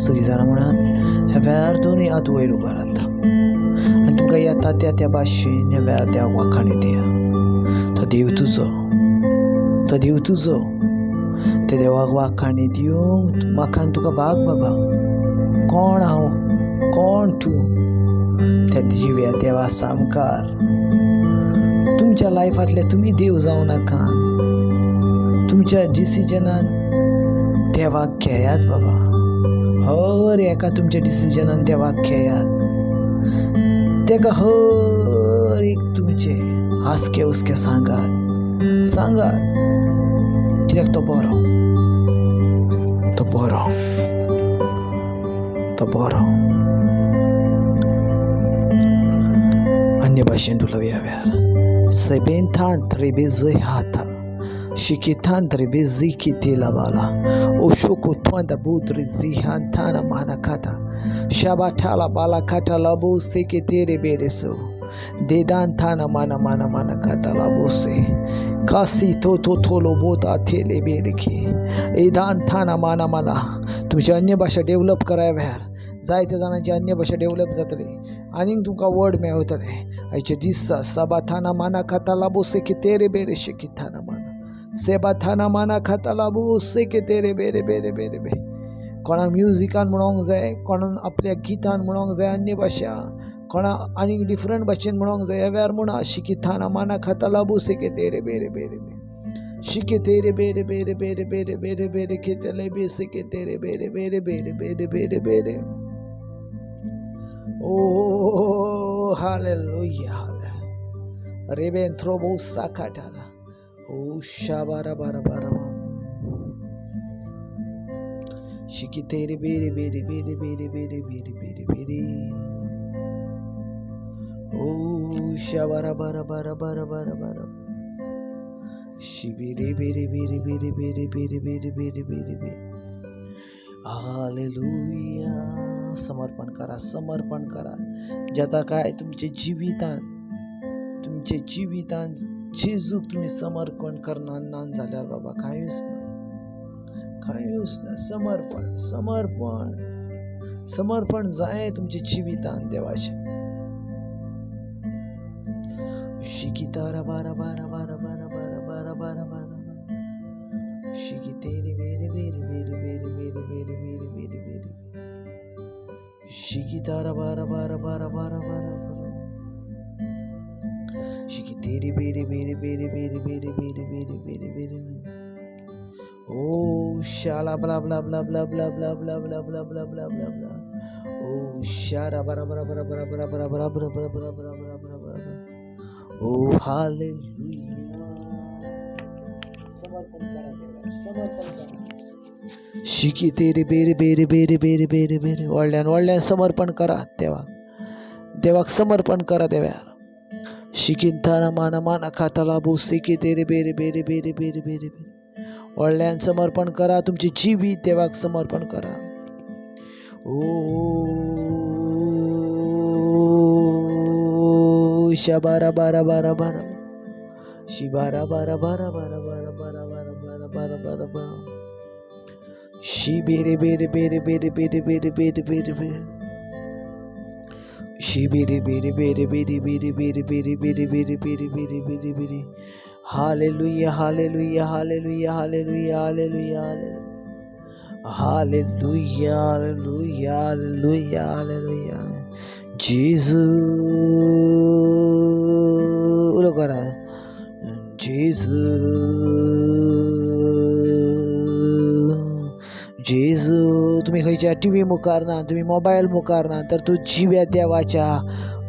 सगळीं जाणां म्हणात, ह्या वेळार दोनूय हात वयर उबारात आनी तुमकां येता त्या त्या भाशेन ह्या वेळार त्या वाखाणी दिया. तो देव तुजो, तो देव तुजो, त्या देवाक वाखाणी दिवंक म्हाका आनी तुका भाग बाबा. कोण हांव, कोण तूं त्या जिव्या देवा सामकार. तुमच्या लायफांतले तुमी देव जावं नाका, तुमच्या डिसिजनान देवाक घेयात बाबा. हर एका तुमच्या डिसिजनान देवाक घेयात, तेका हर एक तुमचे हासके हुस्के सांगात, सांगात, कित्याक तो बरो, तो बरो, तो बरो. अन्य भाशेन उलोवया वेळार. सेबेंतान त्रेबेजय हाता शिकितान त्रेबेजी कितेला बाला ओशोको त्वांदा बुद्री zihan tana manakata shabatala balakata labu seketere bereso dedan tana mana mana mana kata labuse kasi to to tolo bota tele bereki edan थाना माना माना. तुमची अन्य भाशा डेवलप कराय वेळार जायत्या जाणांची अन्य भाशा डेवलप जातली आनीक तुमकां वर्ड मेळटले. आयच्या दिसा साबा थाना माना खाता लाबोसे की तेरे बेरे शेकी थाना माना सेबा थाना माना खाता लाबोसे की तेरे बेरे बेरे बेरे बे. कोणाक म्युजिकान म्हणोंक जाय, कोणाक आपल्या गितान म्हणोंक जाय अन्य भाशा, कोणाक आनीक डिफरंट भाशेन म्हणोंक जाय, ह्या वेळार म्हणा शिकी थाना माना खाता लाबोसे की तेरे बेरे बेरे बे शिके तेरे बेरे बेरे बेरे बेरे बेरे बेरे खेतले बेसे के तेरे बेरे बेरे बेरे बेरे बेरे बेरे. ओ हालेलुया हाले रेबेन थ्रोबो साकाटाला ओ शाबारा बारा बारा शिके तेरे बेरे बेरे बेरे बेरे बेरे बेरे बेरे बेरे ओ शाबारा बारा बारा बारा बारा बारा शिबिरे बेरे बेरे बेरे बेरे बेरे बेरे बेरे बेरे बेरे. हालेलुया. समर्पण करा, समर्पण करा. ज्याता काय तुमच्या जिवितान, तुमच्या जिवितान जेजूक तुमी समर्पण करणार ना जाल्यार बाबा कांयच ना, कांयच ना. समर्पण, समर्पण, समर्पण जाय तुमच्या जिवितान देवाचें. शिकितारा बारा बारा बारा बारा बारा बारा बारा बारा बारा शिकितेरे बेरे बेरे बेरे बेरे बेरे बेरे बेरे बेरे बेरे शिकितारा बारा बारा बारा बारा बारा बारा शिकितेरे बेरे बेरे बेरे बेरे बेरे बेरे बेरे बेरे बेरे. ओ शाला blah blah blah blah blah blah blah blah blah blah blah blah blah. ओ शारा बारा बारा बारा बारा बारा बारा बारा बारा बारा बारा बारा बारा बारा. ओ हालेलुया. समर्पण करा देवा, समर्पण करा. शिकी तेरे बेरे बेरे बेरे बेरे बेरे बेरे. व्हडल्यान व्हडल्यान समर्पण करा देवाक, देवाक समर्पण करा देव्यार. शिकीन थाना माना माना खाता लाबू सिकी तेरे बेरे बेरे बेरे बेरे बेरे बेरे. व्हडल्यान समर्पण करा, तुमचे जिवीत देवाक समर्पण करा. ओ शबारा बारा बारा बारा शिबारा बारा बारा बारा बारा बारा बारा बारा बारा बारा बारा शी बेरे बेरे बेरे बेरे बेरे बेरे बेरे बेरे बेरे शी बेरे बेरे बेरे बेरे बेरे बेरे बेरे बेरे बेरे बेरे बेरे बेरे बेरे. Hallelujah hallelujah hallelujah hallelujah hallelujah hallelujah hallelujah hallelujah hallelujah. जेजू उलो करा जेजू जेजू. तुमी खंयच्या टी व्ही मुखार ना, तुमी मोबायल मुखार ना, तर तूं जिव्या देवाच्या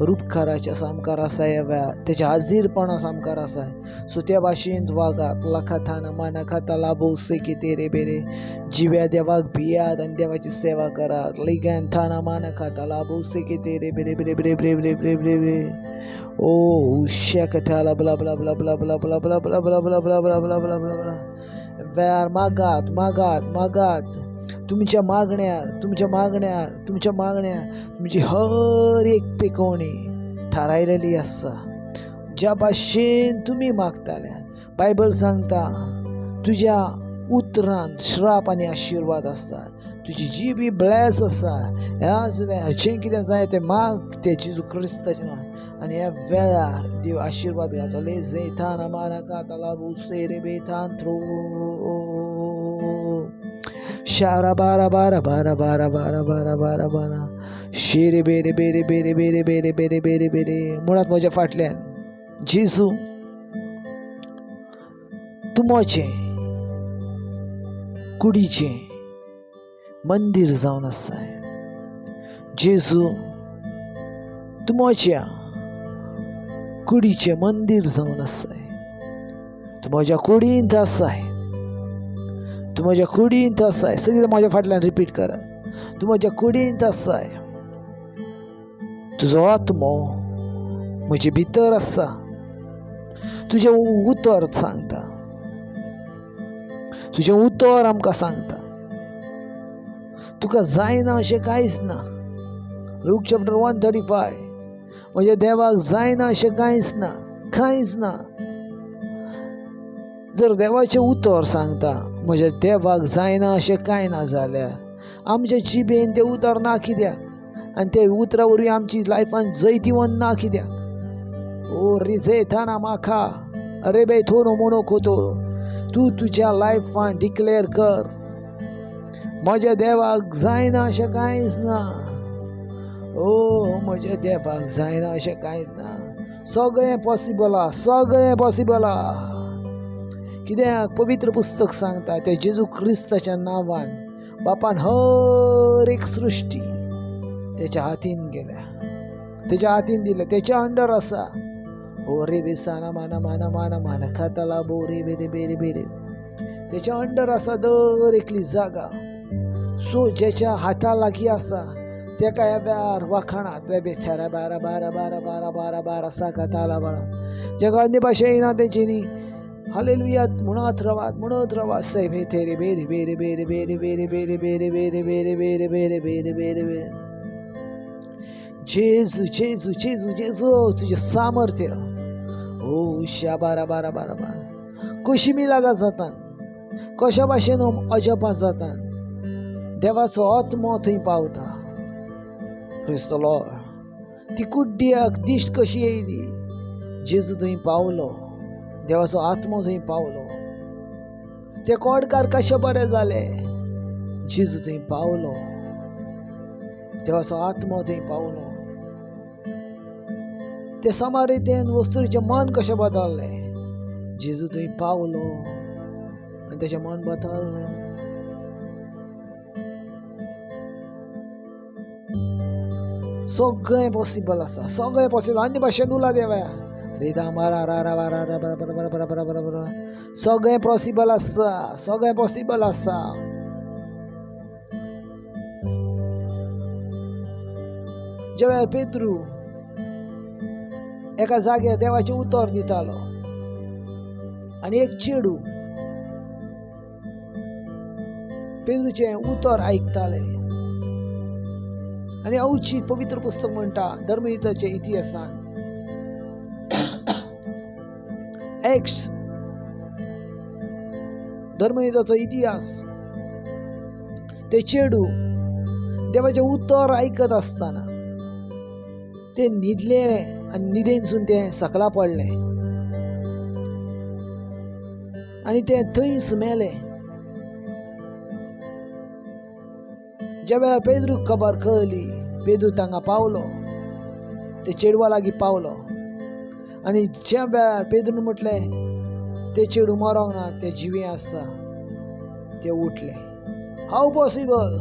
रुपकाराच्या सामकार आसा ह्या वेळार, तेच्या हाजीरपणा सामकार आसा. सो त्या भाशेन वागात. लखा थाना माना खाता लाबो सेकी तेरे बेरे. जिव्या देवाक भियात आनी देवाची सेवा करात. लिगान थाना माना खाता लाबो सेकी तेरे बेरे बेरे बेरे बेरे बेरे बेरे बेरे बेरे. ओ शेकटाला blah blah blah blah blah blah blah blah blah blah blah blah blah blah blah blah. वेळार मागात मागात मागात. तुमच्या मागण्यार, तुमच्या मागण्यार, तुमच्या मागण्यार तुमची हर एक पिकोवणी थारायलेली आसा. ज्या भाशेन तुमी मागताले, बायबल सांगता तुज्या उतरान श्राप आनी आशिर्वाद आसा. तुजी जीब ही ब्लॅस आसा. ह्याच वेळार जें कितें जाय तें माग तें जेजू क्रिस्ताचें नांवान आनी ह्या वेळार देव आशिर्वाद घातले. जैतान माना काताला बुसेरे बेतान थ्रो शारा बारा बारा बारा बारा बारा बारा बारा बारा शेरे बेरे बेरे बेरे बेरे बेरे बेरे बेरे बेरे. मुळात म्हज्या फाटल्यान जेजू तूं म्हजें कुडीचें मंदीर जावन आसाय. जेजू तूं म्हज्या कुडीचें मंदीर जावन आसाय. तूं म्हज्या कुडींत आसाय. तूं म्हज्या कुडींत आसाय. सगळीं म्हज्या फाटल्यान रिपीट करात. तूं म्हज्या कुडींत आसाय. तुजो आत्मो म्हजे भितर आसा. तुजें उतर सांगता. तुजें उतर आमकां सांगता. तुका जायना अशें कांयच ना. Look chapter 1:35. म्हज्या देवाक जायना अशें कांयच ना, कांयच ना. जर देवाचें उतर सांगता म्हज्या देवाक जायना अशें कांय ना जाल्यार आमच्या जिबेन तें उतर ना कित्याक? आनी ते उतरा वरवीं आमची लायफान जैतिवंत ना कित्याक? ओ रिजेथाना माखा अरे बे थोनो मोनो खोतो. तूं तुज्या लायफान डिक्लेर कर म्हज्या देवाक जायना अशें कांयच ना. ओ म्हज्या देवाक जायना अशें कांयच ना. सगळें पॉसिबल आहा, सगळें पॉसिबल आहा. कित्याक पवित्र पुस्तक सांगता त्या जेजू क्रिस्ताच्या नांवान बापान हर एक सृश्टी तेच्या हातीन गेल्या, तेच्या हातीन दिल्या, तेच्या अंडर आसा. ओ रे बेसाना माना माना माना माना खाताला बो रे बेरे बेरे बेरे. तेच्या अंडर आसा दर एकली जागा. सो जेच्या हाता लागीं आसा तेका ह्या वेळार वाखाणात रे बेथेरा बारा बारा बारा बारा बारा बारा साकाताला बारा. जेका अन्य भाशा येना तेंच्यांनी हालेलुया म्हणत रावात, म्हणत रावात. सै भेथेरे बेरे बेरे बेरे बेरे बेरे बेरे बेरे बेरे बेरे बेरे बेरे बेरे बेरे बेरे. जेजू जेजू जेजू जेजू तुजें सामर्थ्य. ओ शा बारा बारा बारा बारा. कशी मिलागा जातान, कशा भाशेन अजपा जातान देवाचो आत्मो थंय पावता. Praise the Lord. ती कुड्ड्याक दिश्ट कशी येयली? जेजू थंय पावलो, देवाचो आत्मो थंय पावलो. ते कोडकार कशे बरे जाले? जेजू थंय पावलो, देवाचो आत्मो थंय पावलो. ते समारितेन वस्तूचें मन कशें बदल्लें? जेजू थंय पावलो आनी तेचें मन बदल्लें. सगळें पॉसिबल आसा, सगळें पॉसिबल. आनी भाशेन उला देवा रेदा मारा रा रा रा रा बरा बरा बरा बरा बरा बरा. सगळें पॉसिबल आसा, सगळें पॉसिबल आसा. ज्या वेळार पेद्रू एका जाग्यार देवाचें उतर दितालो आनी एक चेडूं पेद्रूचें उतर आयकतालें आनी अवचीत पवित्र पुस्तक म्हणटा धर्मयुद्धाच्या इतिहासान एक्स धर्मयुद्धाचो इतिहास ते चेडूं देवाचें उतर आयकत आसतना ते न्हिदलें आनी न्हिदेनसून तें सकला पडलें आनी तें थंयच मेलें. ज्या वेळार पेद्रूक खबर कळ्ळी, पेद्रू तांगा पावलो, ते चेडवा लागीं पावलो आनी ज्या वेळार पेद्रून म्हटलें तें चेडूं मरोंक ना, तें जिवें आसा, तें उठलें. हाव पॉसिबल?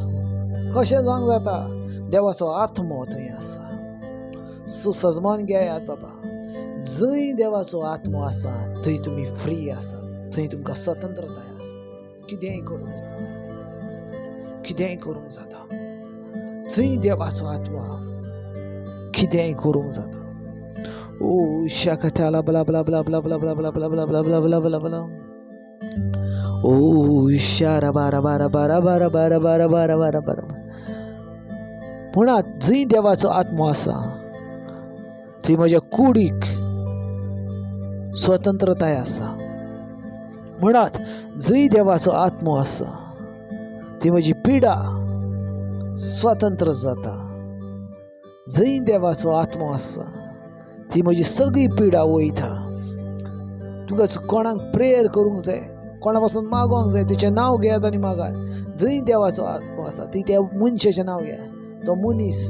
कशें जावंक जाता? देवाचो आत्मो थंय आसा. सो सजमान घेयात बाबा, जंय देवाचो आत्मो आसा थंय तुमी फ्री आसात, थंय तुमकां स्वतंत्रताय आसा. कितेंय करूंक जाता, कितेंय करूंक जाता. थंय देवाचो आत्मो कितेंय करूंक जाता. ओ शाकटाला बला बला बला बला बला बला बला बला बला बला बला बला बला बला. ओ शारा बारा बारा बारा बारा बारा बारा बारा बारा बारा. म्हणा जंय देवाचो आत्मो आसा थंय म्हज्या कुडीक स्वतंत्रताय आसा. म्हणात जंय देवाचो आत्मो आसा ती म्हजी पिडा स्वतंत्र जाता. जंय देवाचो आत्मो आसा ती म्हजी सगळी पिडा वयता. तुका कोणाक प्रेयर करूंक जाय, कोणा पासून मागोंक जाय, तेचें नांव घेयात आनी मागात. जंय देवाचो आत्मो आसा ती त्या मनशाचें नांव घेयात. तो मनीस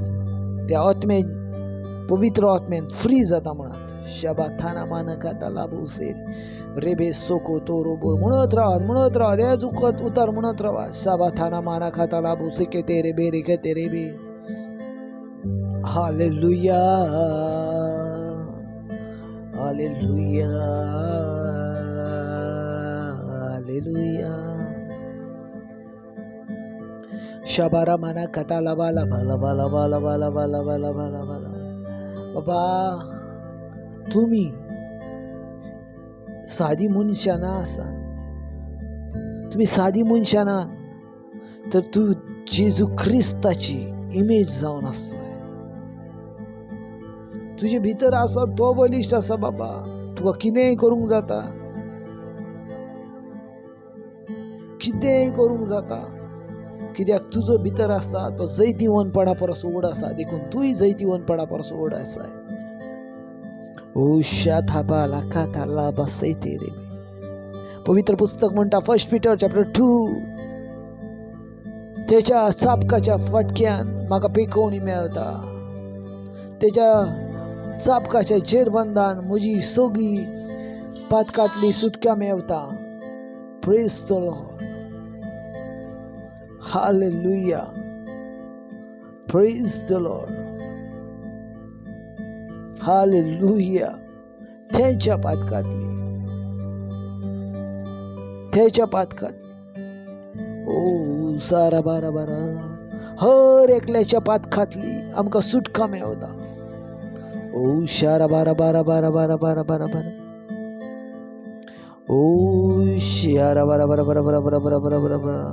त्या आत्मे पवित्र आत्म्यान फ्री जाता. म्हणात शबा थाना मानका तलाबू सेर रेबे सोको तो रोबोर. म्हणत रावात, म्हणत रावात, हेच उतर म्हणत रावात. शाबा थाना मानका तलाबू सेके तेरे बे रेखे तेरे बे. Hallelujah, hallelujah, hallelujah. शबारा माना कथा लबा लबा लबा लबा लबा लबा लबा लबा लबा. बाबा तुमी सादी मनशां ना आसा, तुमी सादी मनशां ना, तर तूं जेजू क्रिस्ताची इमेज जावन आसा. तुजे भितर आसा तो बलिश्ट आसा बाबा. तुका कितेंय करूंक जाता, कितेंय करूंक जाता. कित्याक तुजो भितर आसा तो जैतिवंतपणा परस व्हड आसा, देखून तूंय जैतिवंतपणा परस व्हड आसा. ओ शाथाबा लाखाथा लाबा सैते रे. पवित्र पुस्तक म्हणटा 1 पीटर चॅप्टर 2, तेच्या चापकाच्या फटक्यान म्हाका पेकोवणी मेळटा. तेच्या चापकाच्या जेरबंदान म्हजी सगळी पातकांतली सुटका मेवता. Praise the Lord. Hallelujah. Praise the Lord. Hallelujah. तेच्या पातकांतली, तेच्या पातकांतली. ओ सारा बारा बारा हर एकल्याच्या पातकांतली आमकां सुटका मेवता. ओ शारा बारा बारा बारा बारा बारा बारा बारा. ओ शारा बारा बारा बारा बारा बारा बारा बारा बारा बारा.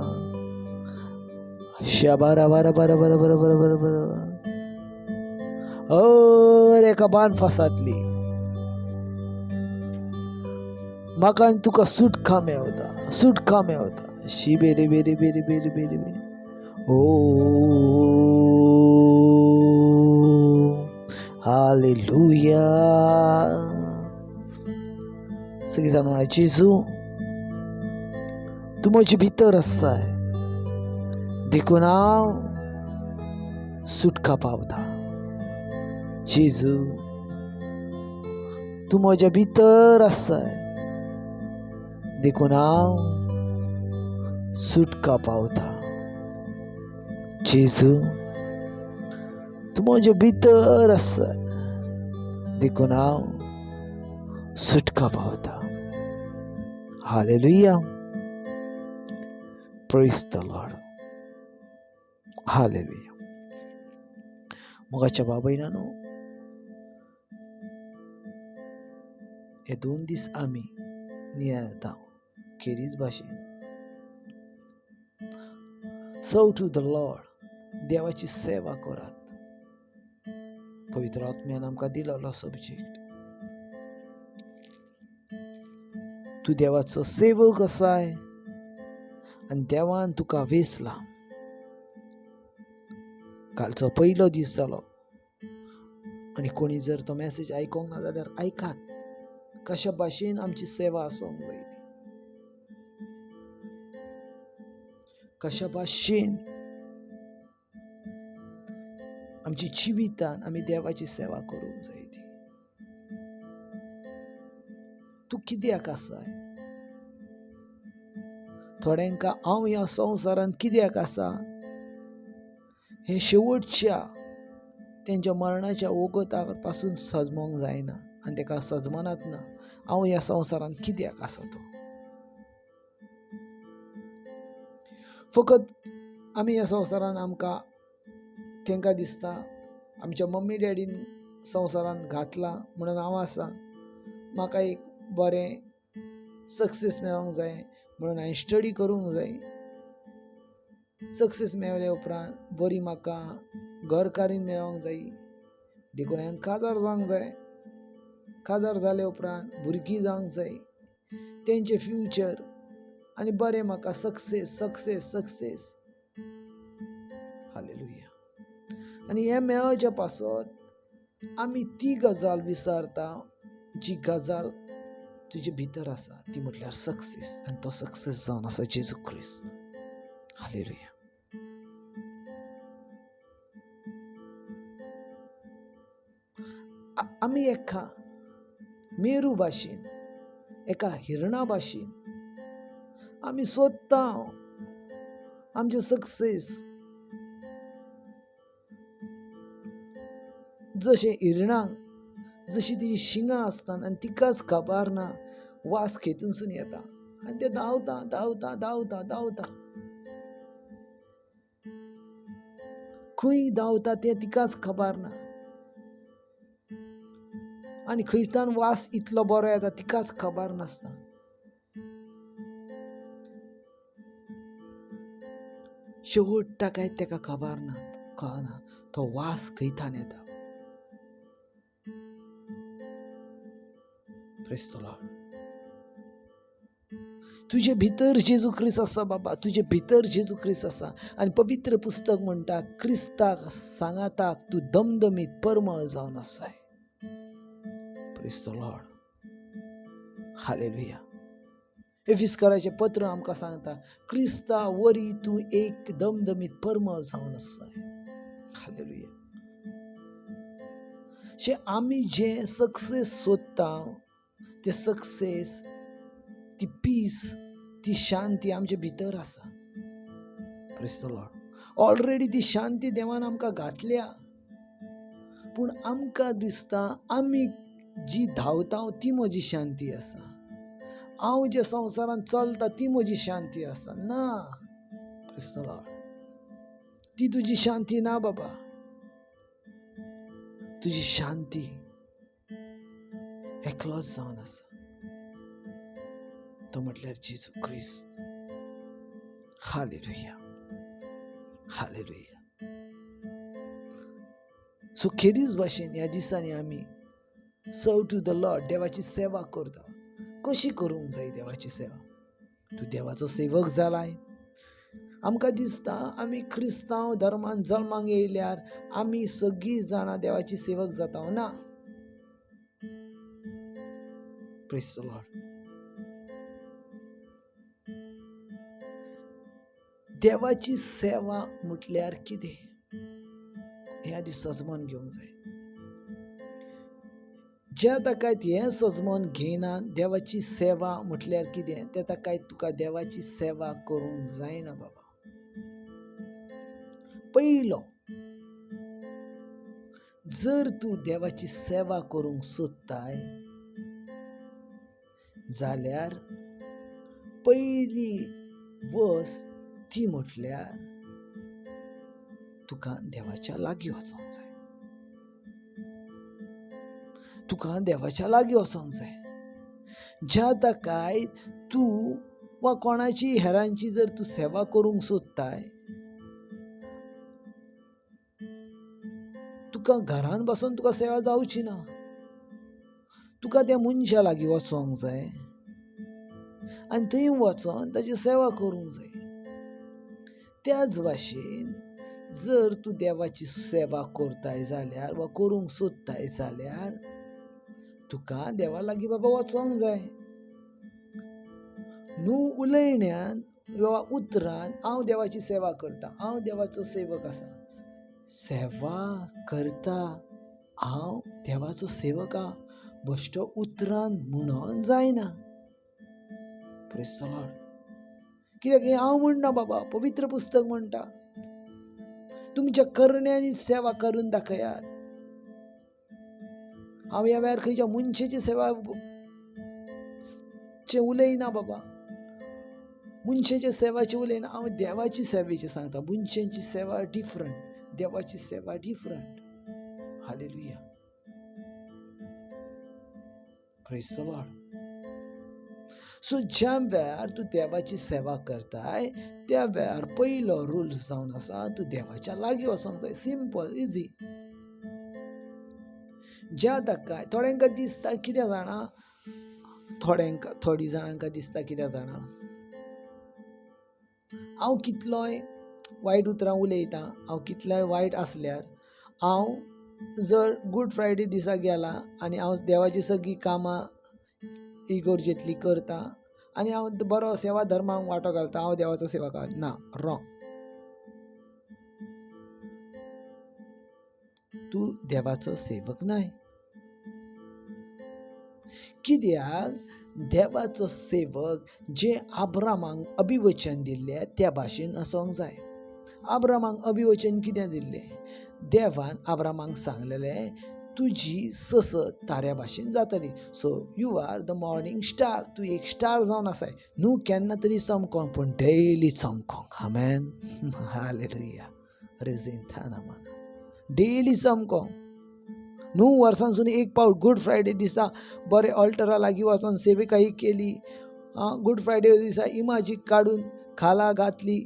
शाबारा बारा बारा बारा बारा बारा बारा बारा. हर एका बान फासांतली म्हाका आनी तुका सुटका मेवता, सुटका मेवता. शी बेरे बेरे बेरे बेरे बेरे बेरे. ओ हालेलुया. सगळीं जाण म्हणा, जेजू तूं म्हजे भितर आसाय, देखून हांव सुटका पावता. जेजू तूं म्हज्या भितर आसाय, देखून हांव सुटका पावता. जेजू तूं म्हज्या भितर आसाय, देखून हांव सुटका पावता. Hallelujah. Praise the Lord. Hallelujah. मोगाच्या बाबयनानो, हे 2 दीस आमी नियाळता खेरीज भाशेन सर्व टू the Lord. देवाची सेवा करात. पवित्र आत्म्यान आमकां दिलेलो सब्जेक्ट, तूं देवाचो सेवक आसाय आनी देवान तुका वेंचला. कालचो पयलो दीस जालो आनी कोणी जर तो मॅसेज आयकोंक ना जाल्यार आयकात कशा भाशेन आमची सेवा आसूंक जाय ती, कशा भाशेन आमची जिवितान आमी देवाची सेवा करूंक जाय ती. तूं कित्याक आसाय? थोड्यांका हांव ह्या संवसारांत कित्याक आसा हें शेवटच्या तेंच्या मरणाच्या वोगता पासून सजमोंक जायना आनी तेका सजमनात ना हांव ह्या संवसारांत कित्याक आसा तो. फकत आमी ह्या संवसारांत आमकां तेंकां दिसता आमच्या मम्मी डॅडीन संवसारांत घातला म्हणून हांव आसा, म्हाका एक बरें सक्सेस मेळोंक जाय म्हणून हांवें स्टडी करूंक जाय, सक्सेस मेळ्ळे उपरांत बरी म्हाका घरकारीन मेळोंक जाय देखून हांवें काजार जावंक जाय, काजार जाले उपरांत भुरगीं जावंक जाय तेंचें फ्युचर आनी बरें म्हाका सक्सेस सक्सेस सक्सेस. हालेलुया. आनी हें मेळच्या पासत आमी ती गजाल विसरता जी गजाल तुजे भितर आसा, ती म्हटल्यार सक्सेस. आनी तो सक्सेस जावन आसा जेजू क्रिस्त. हालेलुया. आमी एका मेरू भाशेन, एका हिरणा भाशेन आमी सोदता आमचें सक्सेस. जशें हिरणाक जशी तिची शिंगां आसतात आनी तिकाच खबर ना, वास खेतूनसून येता आनी ते धांवता धांवता धांवता धांवता, खंय धांवता तें तिकाच खबर ना आनी खंयच्यान वास इतलो बरो येता तिकाच खबर नासता. शेवटा काय तेका खबर ना, कळना तो वास खंयच्यान येता. Praise the Lord. तुजे भितर जेजू क्रिस्त आसा बाबा, तुजे भितर जेजू क्रिस्त आसा. आनी पवित्र पुस्तक म्हणटा क्रिस्ताक सांगाताक तूं दमदमीत परमळ जावन आसाय. Praise the Lord. Hallelujah. एफिस्कराचें पत्र आमकां सांगता क्रिस्ता वरी तूं एक दमदमीत परमळ जावन आसाय. हालेलुया. शे आमी जें सक्सेस सोदता तें सक्सेस, ती पीस, ती शांती आमचे भितर आसा. Praise the Lord. Already ती शांती देवान आमकां घातल्या, पूण आमकां दिसता आमी जी धांवता ती म्हजी शांती आसा, हांव जे संवसारांत चलता ती म्हजी शांती आसा. ना, प्रेज the Lord, ती तुजी शांती ना बाबा. तुजी शांती एकलोच जावन आसा, तो म्हटल्यार जेजू क्रिस्त. हालेलुया. हालेलुया. सो खेरीज भाशेन ह्या दिसांनी आमी सर्व टू the Lord, देवाची सेवा करता. कशी करूंक जाय देवाची सेवा? तूं देवाचो सेवक जालाय. आमकां दिसता आमी क्रिस्तांव धर्मान जल्माक येयल्यार आमी सगळीं जाणां देवाची सेवक जाता. ना. Praise the Lord. देवाची सेवा म्हटल्यार कितें हें आदी सजमन घेवंक जाय. ज्या ताका हें सजमन घेयना देवाची सेवा म्हटल्यार कितें, ते ताका तुका देवाची सेवा करूंक जायना बाबा. पयलो, जर तूं देवाची सेवा करूंक सोदताय जाल्यार पयली वस्त ती म्हटल्यार तुका देवाच्या लागीं वचोंक जाय. तुका देवाच्या लागीं वचोंक जाय. ज्या ताकाय तूं वा कोणाची हेरांची जर तूं सेवा करूंक सोदताय, तुका घरान बसून तुका सेवा जावची ना. तुका त्या मनशा लागीं वचोंक जाय आनी थंय वचोन ताची सेवा करूंक जाय. त्याच भाशेन जर तूं देवाची सेवा करताय जाल्यार वा करूंक सोदताय जाल्यार तुका देवा लागीं बाबा वचोंक जाय. न्हू उलयण्यान वा उतरान हांव देवाची सेवा करता, हांव देवाचो सेवक आसा, सेवा करता, हांव देवाचो सेवक आहा, बश्टो उतरान म्हणून जायना. Praise the Lord. कित्याक हें हांव म्हणना बाबा, पवित्र पुस्तक म्हणटा तुमच्या करण्यांनी सेवा करून दाखयात. हांव ह्या वेळार खंयच्या मनशेची सेवा चे उलयना बाबा, मनशेच्या सेवाची उलयना, हांव देवाची सेवेची सांगता. मनशांची सेवा डिफरंट, देवाची सेवा different. Hallelujah. Praise the Lord. So ज्या वेळार तूं देवाची सेवा करताय त्या वेळार पयलो रूल्स जावन आसा तूं देवाच्या लागीं वचोंक जाय. Simple, easy. ज्या ताका थोड्यांकां दिसता कितें जाणा, थोड्यांक थोडी जाणांक दिसता कित्याक जाणा, हांव कितलोय वायट उतरां उलयतां, हांव कितलोय वायट आसल्यार हांव जर गूड फ्रायडे दिसा गेला आनी हांव देवाची सगळीं कामां इगर्जेंतली करता आनी हांव बरो सेवा धर्माक वांटो घालता, हांव देवाचो सेवा कर ना, रॉंग. तूं देवाचो सेवक न्हय. कित्याक देवाचो सेवक जे आब्रामाक अभिवचन दिल्लें त्या भाशेन आसूंक जाय. आब्रामाक अभिवचन कितें दिल्लें? देवान आब्रामाक सांगलेलें तुजी ससत ताऱ्या भाशेन जातली. So you are the morning star. तूं एक स्टार जावन आसाय. न्हू केन्ना तरी चमकोंक, पूण डेली चमकोंक. आमेन. हालेलुया. रेजिंथाना माना डेली चमकोंक. न्हू वर्सांसून एक पावट गूड फ्रायडे दिसा बरें ऑल्टरा लागीं वचोन सेविकाई केली, गूड फ्रायडे दिसा इमाजीक काडून खाला घातली,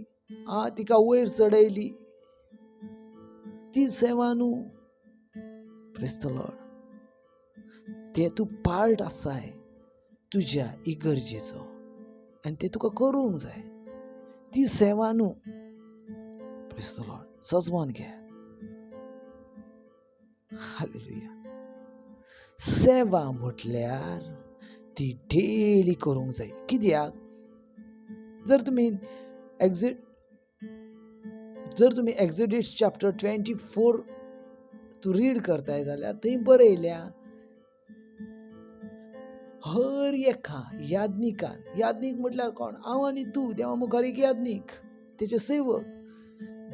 तिका वयर चडयली, ती सेवा न्हू. Praise the Lord. ते तूं पार्ट आसाय तुज्या इगर्जेचो आनी ते तुका करूंक जाय. ती सेवा न्हू. Praise the Lord. सजमोन घे. हालेलुया. सेवा म्हटल्यार ती डेली करूंक जाय. कित्याक जर तुमी एक्झिडिट्स चॅप्टर 24 तूं रीड करताय जाल्यार थंय बरयल्या हर एका याज्ञिकान, याज्ञीक म्हटल्यार कोण? हांव आनी तूं. देवा मुखार एक याज्ञीक, तेचे सेवक.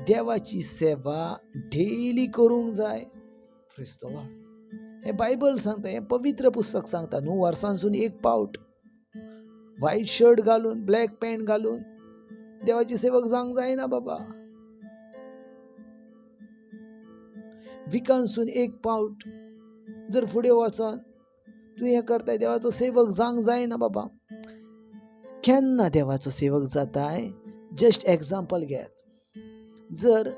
देवाची सेवा डेली करूंक जाय. Praise the Lord. हें बायबल सांगता, हें पवित्र पुस्तक सांगता. न्हू वर्सांसून एक पावट व्हायट शर्ट घालून ब्लॅक पॅन्ट घालून देवाची सेवक जावंक जायना बाबा. विकांसून एक पावट जर फुडें वचोन तूं हें करताय, देवाचो सेवक जावंक जायना बाबा. केन्ना देवाचो सेवक जाताय? जस्ट एग्जाम्पल घेयात. जर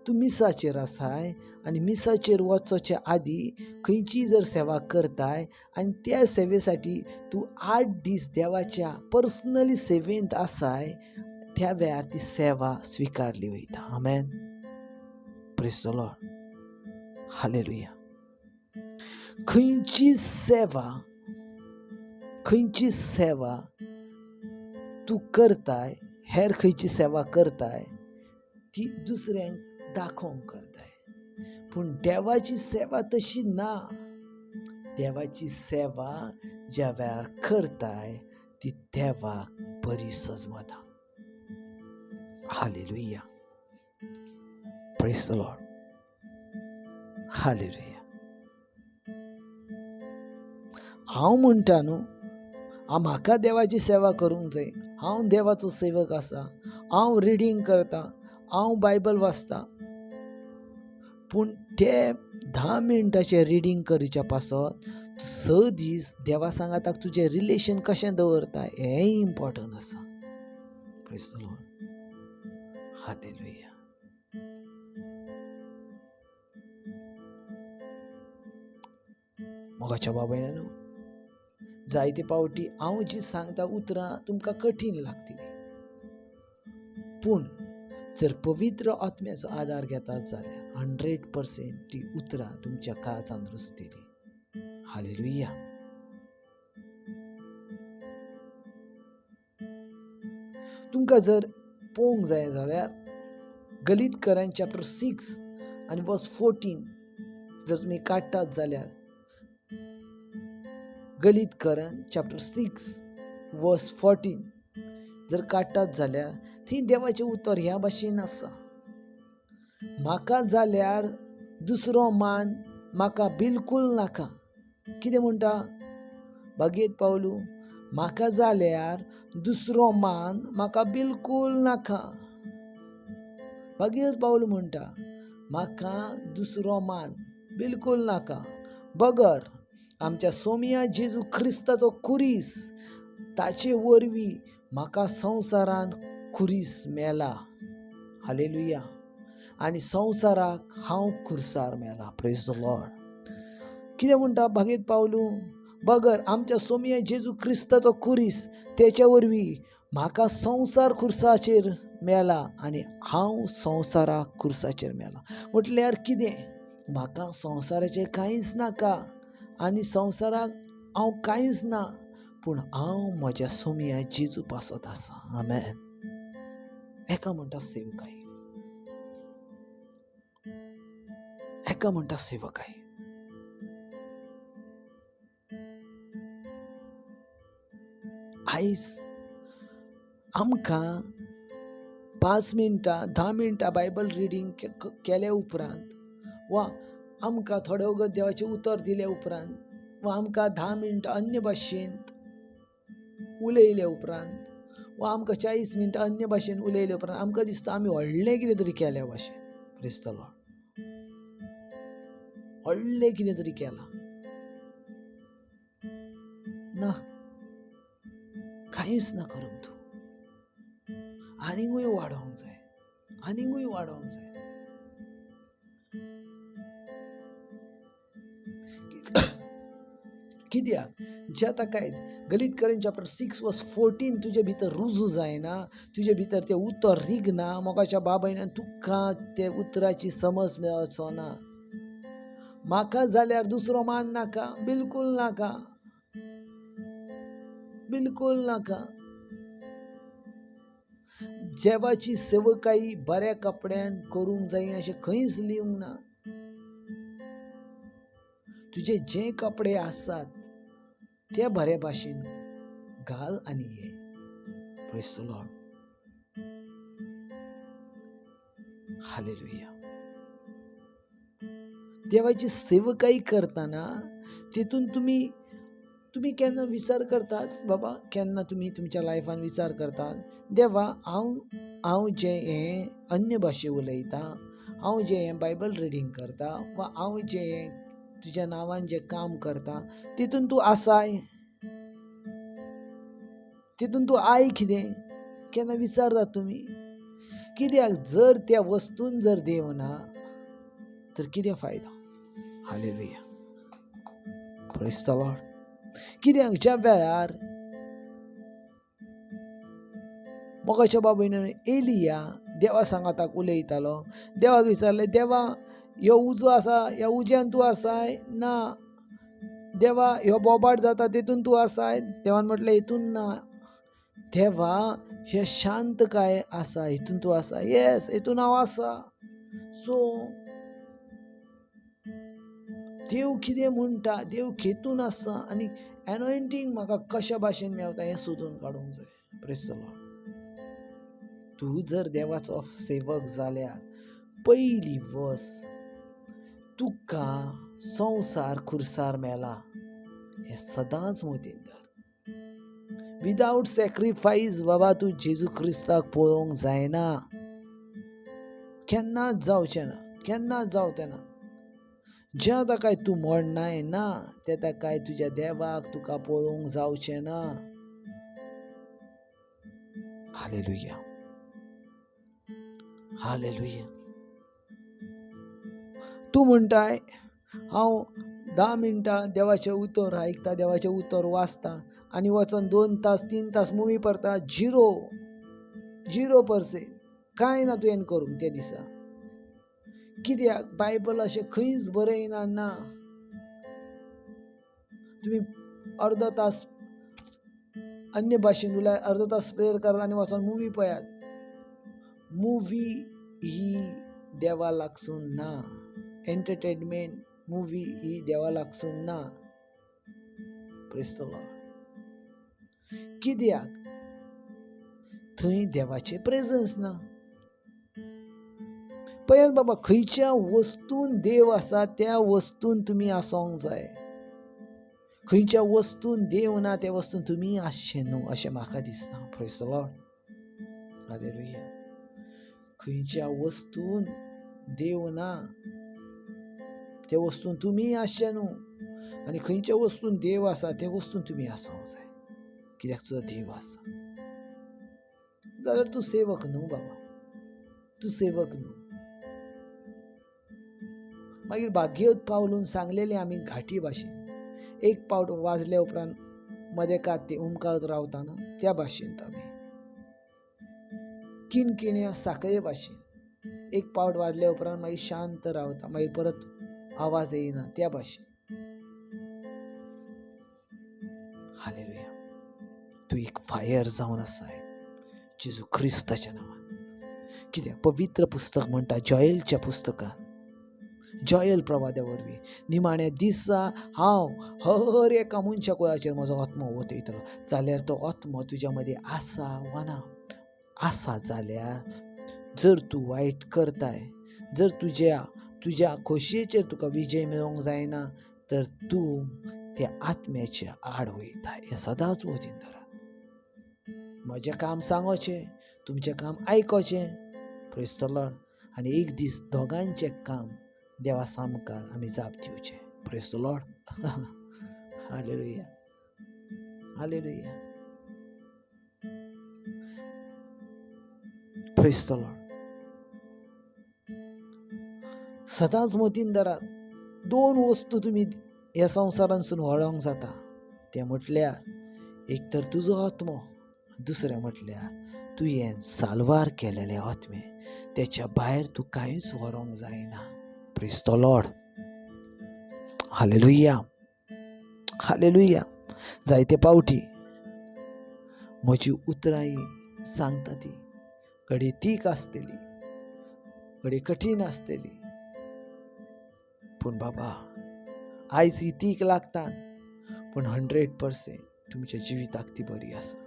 तूं मिसाचेर आसाय आनी मिसाचेर वचोच्या आदी खंयची जर सेवा करताय आनी त्या सेवे साठी तूं 8 दीस देवाच्या पर्सनली सेवेंत आसाय, त्या वेळार ती सेवा स्विकारली वयता. आमेन. Praise the Lord. Hallelujah. खंयची सेवा, खंयची सेवा तूं करताय, हेर खंयची सेवा करताय ती दुसऱ्यांक दाखोवंक करताय, पूण देवाची सेवा तशी ना. देवाची सेवा ज्या वेळार करताय ती देवाक बरी सजमता. Hallelujah. Praise the Lord. Hallelujah. हांव म्हणटा न्हू, म्हाका देवाची सेवा करूंक जाय, हांव देवाचो सेवक आसा, हांव रिडींग करता, हांव बायबल वाचता, पूण ते 10 मिनटाचें रिडींग करच्या पासत 6 दीस देवा सांगाताक तुजें रिलेशन कशें दवरता हें इम्पॉर्टंट आसा. Praise the Lord. Hallelujah. मोगाच्या बाबायनो, जायते पावटी हांव जी सांगता उतरां तुमकां कठीण लागतली, पूण जर पवित्र आत्म्याचो आदार घेतात जाल्यार 100% ती उतरां तुमच्या काळजान रुजतली. हालेलुया. तुमकां जर पळोवंक जाय जाल्यार गलीतकरां चॅप्टर 6 आनी वर्स 14 जर तुमी काडटात जाल्यार गलीतकरां चॅप्टर 6 वर्स 14 जर काडटात जाल्यार थंय देवाचें उतर ह्या भाशेन आसा, म्हाका जाल्यार दुसरो मान म्हाका बिलकूल नाका. कितें म्हणटा भागयत पावलू? म्हाका जाल्यार दुसरो मान म्हाका बिलकूल नाका. भागयत पावलू म्हणटा म्हाका दुसरो मान बिलकूल नाका, बगर आमच्या सोमिया जेजू क्रिस्ताचो खुरीस, ताचे वरवीं म्हाका संवसारान खुरीस मेला. हालेलुया. आनी संवसाराक हांव खुरसार मेला. Praise the Lord. कितें म्हणटा भागयत पावलू? बगर आमच्या सोमया जेजू क्रिस्ताचो खुरीस तेच्या वरवीं म्हाका संवसार खुर्साचेर मेला आनी हांव संवसाराक खुर्साचेर मेला. म्हटल्यार कितें, म्हाका संवसाराचें कांयच नाका आनी संवसाराक हांव कांयच ना, पूण हांव म्हज्या सोमया जेजू पासत आसा. आमेन. एका म्हणटा सेवकाई, एका म्हणटा सेवकाई. आयज आमकां 5 मिनटां 10 मिनटां बायबल रिडींग केल्या उपरांत वा आमकां थोडे वगत देवाचें उतर दिल्या उपरांत वा आमकां 10 मिनटां अन्य भाशेंत उलयल्या उपरांत वा आमकां 40 मिनटां अन्य भाशेन उलयल्या उपरांत आमकां दिसता आमी व्हडलें कितें तरी केल्या भाशेन. प्रेज the Lord. व्हडलें कितें तरी केलां ना, कांयच ना करूंक. तूं आनीकूय वाडोवंक जाय, आनीकूय वाडोवंक जाय. कित्याक ज्या ताका गलीत करेन चॅप्टर 6 वर्स 14 तुजे भितर रुजू जायना, तुजे भितर तें उतर रिगना, मोगाच्या बाबायन तुका ते उतराची समज मेळचो ना. म्हाका जाल्यार दुसरो मान नाका, बिलकूल नाका, बिलकूल नाका. देवाची सेवकाई बऱ्या कपड्यान करूंक जाय अशें खंयच लिवंक ना. तुजे जे कपडे आसात ते बरे भाशेन घाल आनी ये. Praise the Lord. Hallelujah. देवाची सेवकाई करतना तितून तुमी तुमी केन्ना विचार करतात बाबा, केन्ना तुमी तुमच्या लायफान विचार करतात देवा हांव हांव जें हें अन्य भाशे उलयतां, हांव जें हें बायबल रिडींग करता वा हांव जें हें तुज्या नांवान जें काम करता तितून तूं आसाय, तितून तूं I कितें, केन्ना विचारतात तुमी? कित्याक जर त्या वस्तून जर देव ना तर कितें फायदो? हालेलुया. Praise the Lord. कित्याक ज्या वेळार मोगाच्या बाबतीन एलिया देवा सांगाताक उलयतालो, देवाक विचारलें देवा ह्यो उजो आसा, ह्या उज्यान तूं आसाय ना? देवा ह्यो बोबाट जाता तितून तूं आसाय? देवान म्हटलें हितून ना. देवा हे शांत काय आसा हितून तूं आसा? येस, हितून हांव आसा. सो देव कितें म्हणटा, देव खेतून आसा आनी एनॉयंटींग म्हाका कशा भाशेन मेवता हें सोदून काडूंक जाय. Praise the Lord. तूं जर देवाचो सेवक जाल्यार पयली वस तुका संवसार खुर्सार मेला हें सदांच मतींत धर. विदावट सॅक्रिफायस बाबा तूं जेजू क्रिस्ताक पळोवंक जायना, केन्नाच जावचें ना, केन्नाच जावचें ना. ज्या ताका तूं म्हणनाय ना ते ताका तुज्या देवाक तुका पळोवंक जावचें ना. हालेलुया. हालेलुया. तूं म्हणटाय हांव 10 मिनटां देवाचें उतर आयकता, देवाचें उतर वाचता आनी वचोन 2 तास 3 तास मुवी परता, 0% कांय ना तुवें करूंक त्या दिसा. कित्याक बायबल अशें खंयच बरयना ना. तुमी अर्दो तास अन्य भाशेन उलयात, अर्दो तास प्रेयर करात आनी वचोन मुवी पळयात. मुवी ही देवा लागसून ना, एंटरटेनमेंट मुवी ही देवा लागसून ना. Praise the Lord. कित्याक थंय देवाचें प्रेजन्स ना. पळयात बाबा, खंयच्या वस्तून देव आसा त्या वस्तून तुमी आसोंक जाय. खंयच्या वस्तून देव ना त्या वस्तून तुमी आसचे न्हू अशें म्हाका दिसता. Praise the Lord. Hallelujah. खंयच्या वस्तून देव ना त्या वस्तून तुमी आसचे न्हू आनी खंयच्या वस्तून देव आसा त्या वस्तून तुमी आसोंक जाय. कित्याक तुजो देव आसा जाल्यार तूं सेवक न्हू बाबा, तूं सेवक न्हू. मागीर भाग्यवत पावलून सांगलेलें आमी घाटी भाशेन, एक पावट वाजल्या उपरांत मदेकात ती उमकात रावता ना त्या भाशेन आमी किणकिण्या साकये भाशेन एक पावट वाजल्या उपरांत मागीर शांत रावता, मागीर परत आवाज येयना त्या भाशेन. हालेलुया. तूं एक फायर जावन आसाय जेजू क्रिस्ताच्या नांवान. कित्याक पवित्र पुस्तक म्हणटा जॉयलच्या पुस्तकान, जॉयल प्रवाद्या वरवीं, निमाण्या दिसा हांव हर एका मनशा कुळाचेर म्हजो आत्मो ओतयतलो. जाल्यार तो आत्मो तुज्या मदीं आसा वा ना? आसा जाल्यार जर तूं वायट करताय, जर तुज्या तुज्या खोशयेचेर तुका विजय मेळोवंक जायना तर तूं त्या आत्म्याच्या आड वयता. हें सदांच मतींत धरात. म्हजें काम सांगोचें, तुमचें काम आयकोचें. प्रेज the Lord. आनी एक दीस दोगांचें काम देवा सामकार आमी जाप दिवचें. Praise the Lord. Hallelujah, hallelujah. Praise the Lord. सदांच मतींत धरात, दोन वस्तू तुमी ह्या संवसारांतसून व्हरोंक जाता. तें म्हटल्यार एक तर तुजो आत्मो, दुसरें म्हटल्यार तुवें साल्वार केलेले आत्मे. तेच्या भायर तूं कांयच व्हरोंक जायना. Praise the Lord. Hallelujah, hallelujah. जायते पावटी म्हजी उतरां सांगता ती घडये तीख आसतली, घडये कठीण आसतली, पूण बाबा आयज ही तीख लागता, पूण 100% तुमच्या जिविताक ती बरी आसा.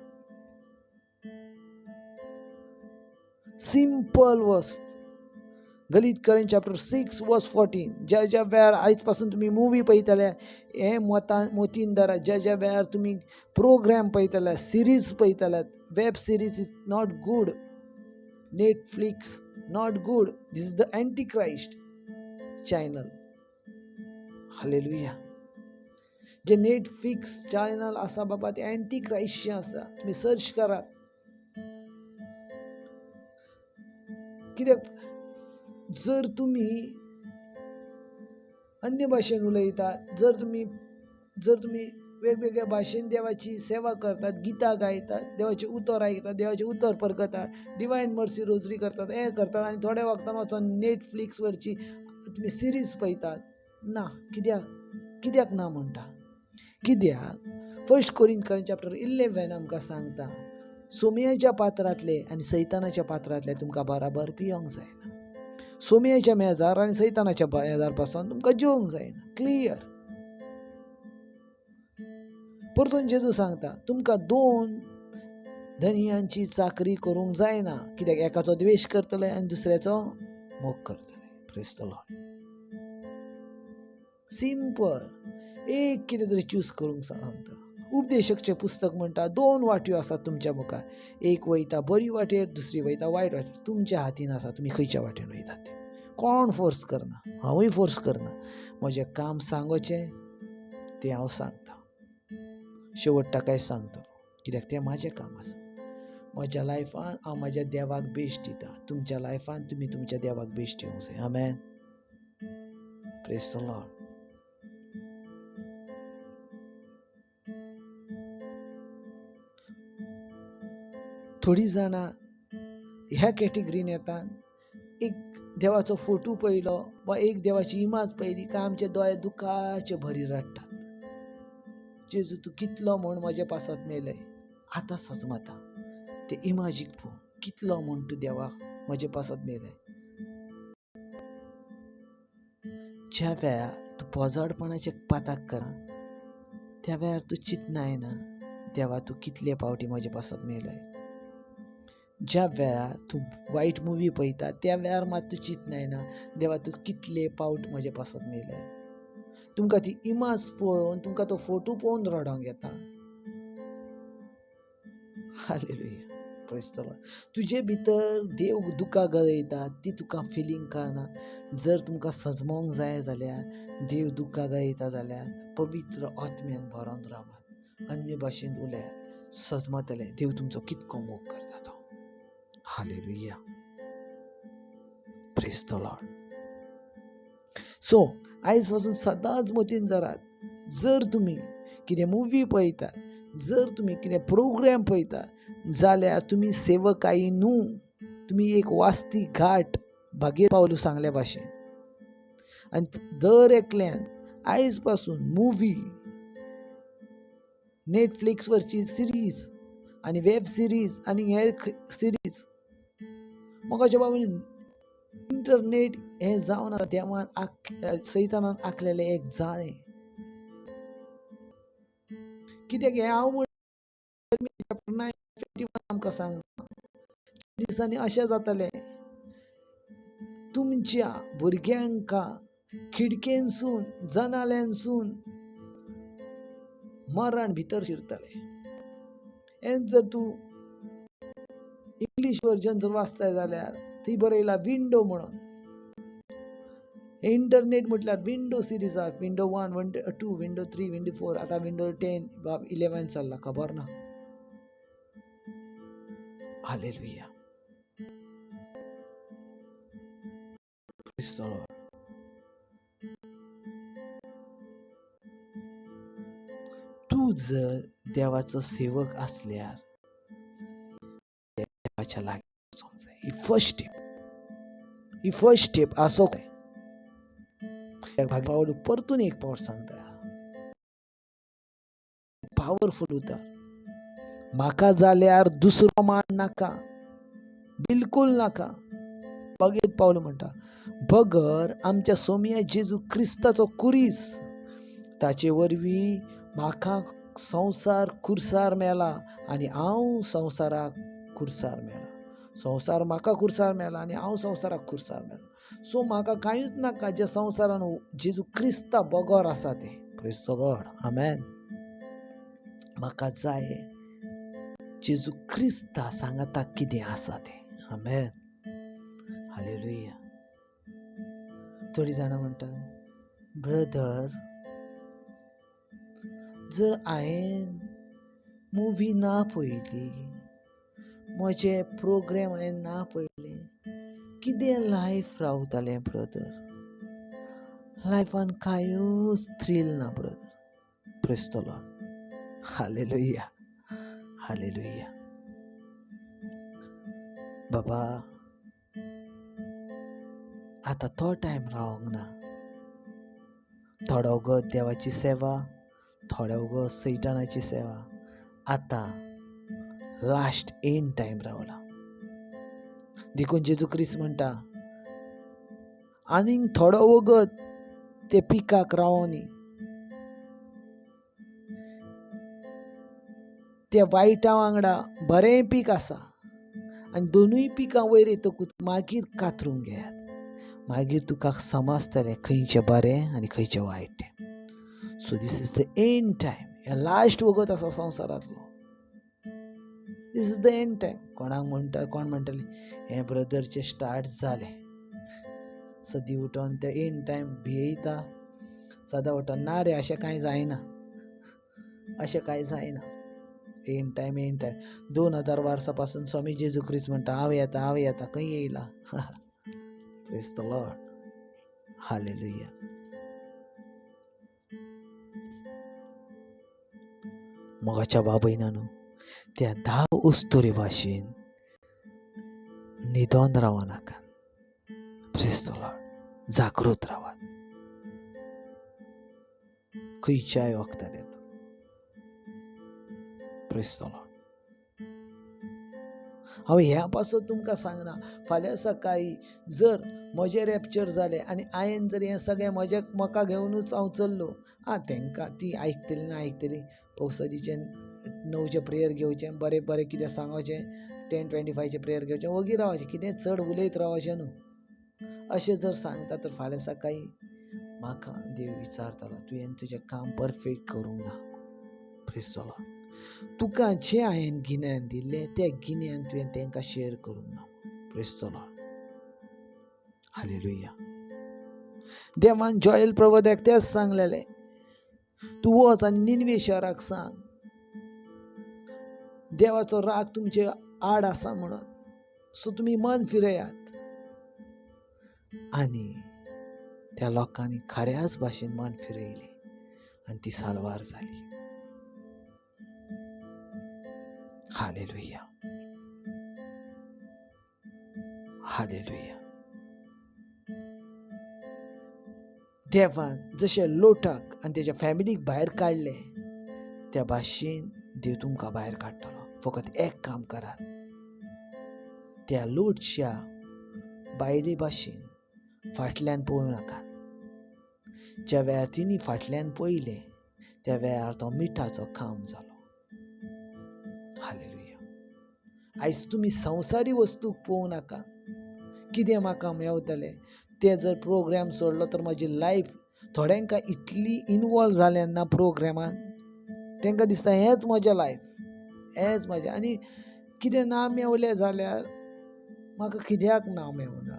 सिंपल वस्त. गलीतकरण चॅप्टर 6 वर्स 14. ज्या ज्या वेळार आयज पासून तुमी मुवी पळयतले हें मतीन धरात. ज्या ज्या वेळार तुमी प्रोग्राम पळयतले, सिरीज पळयतले, web series is not good, Netflix not good, this is the antichrist channel. Hallelujah. J Netflix channel आसा बाबा ते एंटीक्रायस्टचें आसा. तुमी सर्च करात. कित्याक जर तुमी अन्य भाशेन उलयतात, जर तुमी वेगवेगळ्या भाशेन देवाची सेवा करतात, गितां गायतात, देवाचें उतर आयकतात, देवाचें उतर परगतात, डिवायन मर्सी रोजरी करतात, हें करतात, आनी थोड्या वखदान वचोन नेटफ्लिक्स वरची तुमी सिरीज पळयतात ना. कित्याक कित्याक ना म्हणटा? कित्याक 1 कोरिंथकरां चॅप्टर 11 आमकां सांगता, सोमयाच्या पात्रांतले आनी सैतानाच्या पात्रांतले तुमकां बराबर पियोंक जायना. सोमयाच्या मेजार आनी सैतानाच्या मेजार पासून तुमकां जेवंक जायना. क्लियर. परतून जेजू सांगता, तुमकां दोन धनयांची चाकरी करूंक जायना. कित्याक एकाचो द्वेश करतले आनी दुसऱ्याचो मोग करतले. Praise the Lord. Simple. एक कितें तरी चूज करूंक सांगता. उपदेशकचें पुस्तक म्हणटा, दोन वाट्यो आसात तुमच्या मुखार, एक वयता बरी वाटेर, दुसरी वयता वायट वाटेर. तुमच्या हातीन आसा तुमी खंयच्या वाटेन वयतात ते. कोण फोर्स करना, हांवूय फोर्स करना. म्हजें काम सांगोचें तें हांव सांगता, शेवटाक काय सांगतलो, कित्याक तें म्हाजें काम आसा. म्हज्या लायफान हांव म्हज्या देवाक बेस्ट दिता, तुमच्या लायफान तुमी तुमच्या देवाक बेस्ट दिवंक जाय. आमेन. Praise the Lord. थोडीं जाणां ह्या कॅटेगरीन येतात. एक देवाचो फोटो पळयलो वा एक देवाची इमाज पळयली काय आमचे दोळे दुखाचे भरी रडटात. जेजू तूं कितलो म्हूण म्हजे पासत मेलय. आतां सजमता ते इमाजीक पळोवन कितलो म्हूण तूं देवाक म्हजे पासत मेलय. ज्या वेळार तूं पोजाडपणाचे पाताक करा त्या वेळार तूं चिंतनाय ना देवा तूं कितले पावटी म्हजे पासत मेलय. ज्या वेळार तूं वायट मुवी पळयता त्या वेळार मात तूं चिंतनाय ना देवा तूं कितले पावट म्हजे पासत मेलय. तुमकां ती इमाज पळोवन, तुमकां तो फोटो पळोवन रडोंक येता. हालेलुया. Praise the Lord. तुजे भितर देव दुकां गळयता ती तुका फिलींग कळना. जर तुमकां सजमोंक जाय जाल्यार, देव दुकां गळयता जाल्यार पवित्र आत्म्यान भरोन रावात, अन्य भाशेन उलयात, सजमतले देव तुमचो कितको मोग करता तो. Hallelujah. Praise the Lord. So आयज पासून सदांच मतीन धरात, जर तुमी कितें मुवी पळयतात, जर तुमी कितें प्रोग्राम पळयतात जाल्यार तुमी सेवकाई न्हू, तुमी एक वास्ती घाट भागीर पावलू सांगल्या भाशेन. आनी दर एकल्यान आयज पासून मुवी, नेटफ्लिक्सवरची सिरीज आनी वेब सिरीज आनी हेर सिरीज, मोगाच्या बाबतीन इंटरनेट हें जावन आसा देवान सैतानान आंखलेलें एक जाळें. कित्याक हें हांव म्हणटा आमकां सांगता, दिसांनी अशें जातलें, तुमच्या भुरग्यांक खिडकेनसून जनाल्यांसून मरण भितर शिरतलें. हें जर तूं इंग्लीश वर्जन जर वाचताय जाल्यार थंय बरयला विंडो म्हणून. इंटरनेट म्हटल्यार विंडो सिरीज आसा, विंडो 1, विंडो 2, विंडो 3, विंडो 4, आतां विंडो 10 11 चल्ला, खबर ना. हालेलुया. तूं जर देवाचो सेवक आसल्यार देवाच्या लागीं वचोंक जाय. ही फर्स्ट स्टेप, ही फर्स्ट स्टेप आसोंक जाय. पावल परतून एक पावट सांगता, पावरफूल उतर. म्हाका जाल्यार दुसरो मान नाका, बिलकुल नाका. बगेत पावल म्हणटा, बगर आमच्या सोमया जेजू क्रिस्ताचो कुरीस, ताचे वरवीं म्हाका संवसार खुर्सार मेला आनी हांव संवसाराक खुर्सार मेला. संवसार म्हाका खुर्सार मेला आनी हांव संवसाराक खुर्सार मेला. सो म्हाका कांयच नाका जे संवसारान जेजू क्रिस्ता बगर आसा तें. Praise the Lord. आमेन. म्हाका जाय जेजू क्रिस्ता सांगाता कितें आसा तें. आमेन. हालेलुया. थोडीं जाणां म्हणटा, ब्रदर जर हांवें मुवी ना पळयली, म्हजे प्रोग्राम हांवें ना पळयले, कितें लायफ रावतालें ब्रदर? लायफान कांयूच थ्रील ना brother. Praise the Lord. Hallelujah. Hallelujah. बाबा आतां तो टायम रावंक ना. थोडो वगत देवाची सेवा, थोडो वगत सैतानाची सेवा. आतां लास्ट एंड टायम रावला. देखून जेजू क्रिस्त म्हणटा, आनीक थोडो वगत ते पिकाक रावनी, त्या वायटा वांगडा बरें पीक आसा आनी दोनूय पिकां वयर येतकूच मागीर कातरूंक घेयात, मागीर तुका समजतलें खंयचें बरें आनी खंयचें वायट तें. So this is the end time. हें लास्ट वगत आसा संवसारांतलो. This is the end time. कोणाक म्हणटा, कोण म्हणटलें हें ब्रदरचें स्टार्ट जालें, सदी उठोन ते एंड टायम भियेता, सदां उठोन ना रे अशें कांय जायना, अशें कांय जायना. And time, and time. 2000 वर्सां पासून स्वामी जेजू क्रिस्त म्हणटा हांव येता, हांव येता, खंय येयला? Praise the Lord. Hallelujah. मोगाच्या बाबयनानू, त्या 10 उस्तुरे भाशेन न्हिदोन रावनाका. Praise the Lord. जागृत रावात खंयच्याय वखदार येता. Praise the Lord. हांव ह्या पासून तुमकां सांगना, फाल्यां सकाळीं जर म्हजें रॅप्चर जालें आनी हांवें जर हें सगळें म्हजें म्हाका घेवनूच हांव चल्लो, आं तांकां ती आयकतली ना आयकतली, औषधीचें 9चें प्रेयर घेवचें, बरें बरें कितें सांगचें, 10:25चें प्रेयर घेवचें, वगी रावचें, कितें चड उलयत रावचें न्हू. अशें जर सांगता तर फाल्यां सकाळीं म्हाका देव विचारतलो, तुवें तुजें काम परफेक्ट करूंक ना. Praise the Lord. तुका जें हांवें गिन्यान दिल्लें तें गिन्यान तुवें तांकां शेअर करूंक ना. Praise the Lord. Hallelujah. देवान जॉयल प्रबोधक तेंच सांगलेलें, तूं वच आनी निनवे शहराक सांग देवाचो राग तुमचे आड आसा म्हणून, सो तुमी मन फिरयात. आनी त्या लोकांनी खऱ्याच भाशेन मन फिरयलें आनी ती साल्वार जाली. Hallelujah, hallelujah. देवान जशें लोटाक आनी तेज्या फॅमिलीक भायर काडलें त्या भाशेन देव तुमकां भायर काडटलो. फकत एक काम करात, त्या लोटच्या बायले भाशेन फाटल्यान पळोवं नाकात. ज्या वेळार तिणी फाटल्यान पळयलें त्या वेळार तो मिठाचो खांब जालो. हालेलुया. आयज तुमी संवसारी वस्तूक पळोवं नाका, कितें म्हाका मेवतलें ते जर प्रोग्राम सोडलो तर म्हजी लायफ. थोड्यांकां इतली इनवॉल्व जालें ना प्रोग्रामान, तांकां दिसता हेंच म्हजें लायफ, हेंच म्हजें. आनी कितें ना मेवलें जाल्यार म्हाका कित्याक ना मेवना,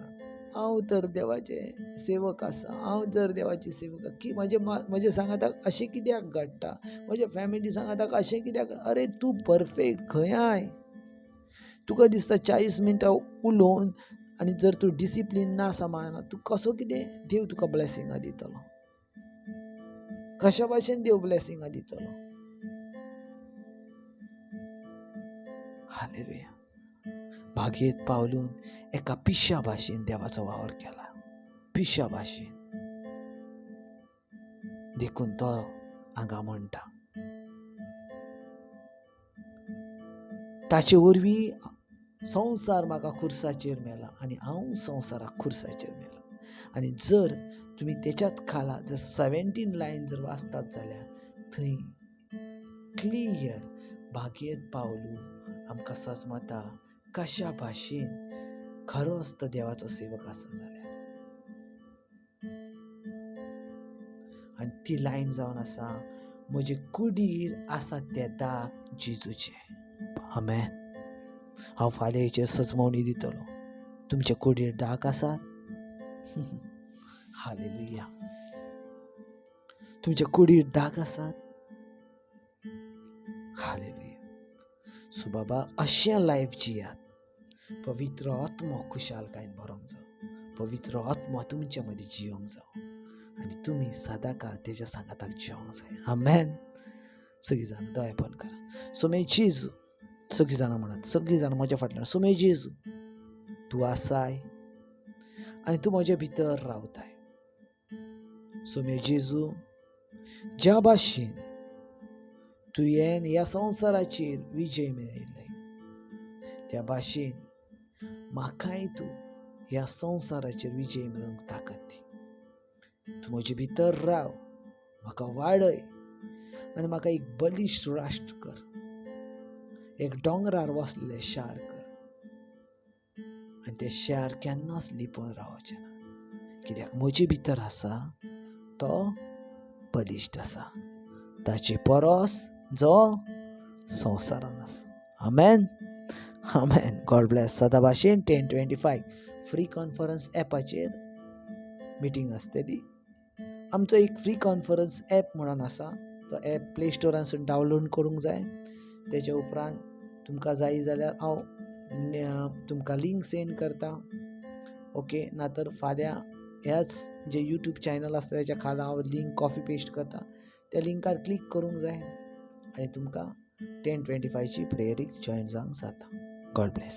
हांव तर देवाचें सेवक आसा, हांव जर देवाची सेवक की म्हजें सांगाताक अशें कित्याक घडटा, म्हज्या फॅमिली सांगाताक अशें कित्याक. अरे तूं परफेक्ट खंय? तुका दिसता 40 मिनटां उलोवन आनी जर तूं डिसिप्लीन ना सांबाळना तूं कसो कितें देव तुका ब्लेसिंगां दितलो? कशा भाशेन देव ब्लेसिंगां दितलो? हालेलुया. भागयत पावलून एका पिश्या भाशेन देवाचो वावर केला, पिश्या भाशेन. देखून तो हांगा म्हणटा, ताचे वरवीं संवसार म्हाका खुर्साचेर मेला आनी हांव संवसाराक खुर्साचेर मेला. आनी जर तुमी तेच्यात खाला जर 17 लायन जर वाचतात जाल्यार थंय क्लियर भागयत पावलू आमकां सजमता कशा भाशेन खरोच तो देवाचो सेवक आसा जाल्यार. आनी ती लायन जावन आसा, म्हजे कुडीर आसा ते दाग जेजूचे. आमेन. हांव फाल्यां हेचेर सजमवणी दितलो. तुमचे कुडीर डाक आसात? हालेलुया. तुमचे कुडीर डाक आसात? हालेलुया. सो बाबा अशें लायफ जियात, पवित्र आत्मो खुशालकायेन भरोंक जावं, पवित्र आत्मो तुमचे मदीं जियोंक जावं आनी तुमी सदांकाळ तेज्या सांगाताक जियोंक जाय. आमेन. सगळीं जाणां दोळे बंद करा. सोमे जेजू, सगळीं जाणां म्हणत, सगळीं जाणां म्हज्या फाटल्यान, सोमे जेजू तूं आसाय आनी तूं म्हज्या भितर रावताय. सोमे जेजू, ज्या भाशेन तुवें ह्या संवसाराचेर विजय मेळयलो त्या भाशेन म्हाकाय तूं ह्या संवसाराचेर विजय मेळोवंक ताकद दी. तूं म्हजे भितर राव, म्हाका वाडय आनी म्हाका एक बलिश्ट राष्ट्र कर, एक दोंगरार वसलेलें शार कर आनी तें शार केन्नाच लिपोवन रावचें ना, कित्याक म्हजे भितर आसा तो बलिश्ट आसा, ताचे परस जो संवसारान आसा. आमेन, आमेन. God bless. सदां भाशेन 10:25 फ्री कॉन्फरन्स एपाचेर मिटींग आसतली. आमचो एक फ्री कॉन्फरन्स एप म्हणून आसा, तो एप प्ले स्टोरांसून डावनलोड करूंक जाय. तेच्या उपरांत तुमकां जाय जाल्यार हांव तुमकां लिंक सेंड करता. ओके, ना तर फाल्यां ह्याच जे यूट्यूब चॅनल आसता तेच्या खाला हांव लिंक कॉपी पेस्ट करता, त्या लिंकार क्लिक करूंक जाय आनी तुमकां 10:25 प्रेयरीक जॉयन जावंक जाता. God bless.